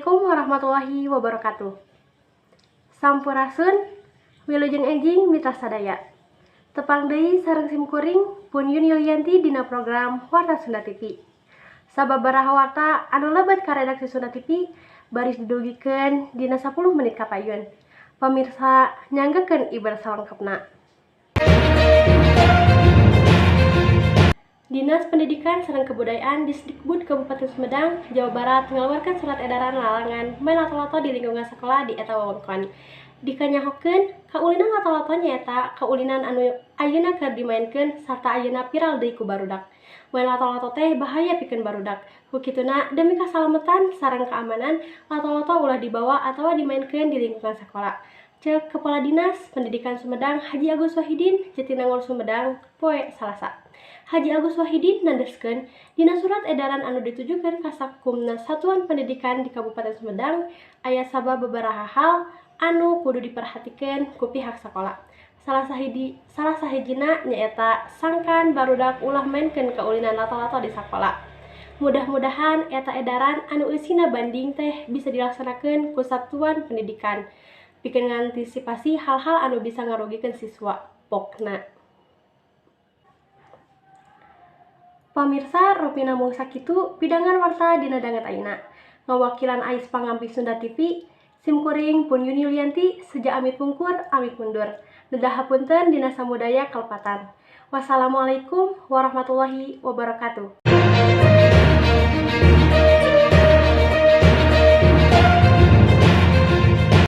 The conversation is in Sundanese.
Assalamualaikum warahmatullahi wabarakatuh. Sampurasun, wilujeng enjing mitra sadaya. Tepang deui sareng simkuring Pun Yun Yulianti dina program Warta Sunda TV. Sababaraha warta anu lebet ka redaksi Sunda TV baris didugikeun dina 10 menit kapayun. Pamirsa, nyanggakeun ibar salengkapna. Dinas Pendidikan sareng Kebudayaan Disdikbud Kabupaten Sumedang, Jawa Barat ngaluarkeun surat edaran larangan main lato-lato di lingkungan sekolah di eta wewengkon. Dikanyahokeun, kaulinan lato-lato nyaeta kaulinan anu ayeuna keur dimaenkeun sarta ayeuna viral deui ku barudak. Main lato-lato teh bahaya pikeun barudak. Ku kituna, demi kasalametan sareng keamanan, lato-lato ulah dibawa atawa dimaenkeun di lingkungan sekolah. Ceuk Kepala Dinas Pendidikan Sumedang Haji Agus Wahidin, Jatinangor, Sumedang, poe Salasa. Haji Agus Wahidin nandeskeun dina surat edaran anu ditujukeun ka sakumna satuan pendidikan di Kabupaten Sumedang aya sababaraha hal anu kudu diperhatikeun ku pihak sakola. Salah sahijina nyaeta sangkan barudak ulah maenkeun kaulinan lato-lato di sakola. Mudah-mudahan eta edaran anu eusina banding teh bisa dilaksanakeun ku satuan pendidikan pikeun ngantisipasi hal-hal anu bisa ngarugikeun siswa, pokna. Pamirsa, rupina mung sakitu pidangan warta dina danget ayeuna. Ngawakilan Ais Pangampih Sunda TV, simkuring Pun Yuni Yulianti seja amit pungkur, amit mundur. Nedah hapunten dina samudaya kalepatan. Wassalamualaikum warahmatullahi wabarakatuh.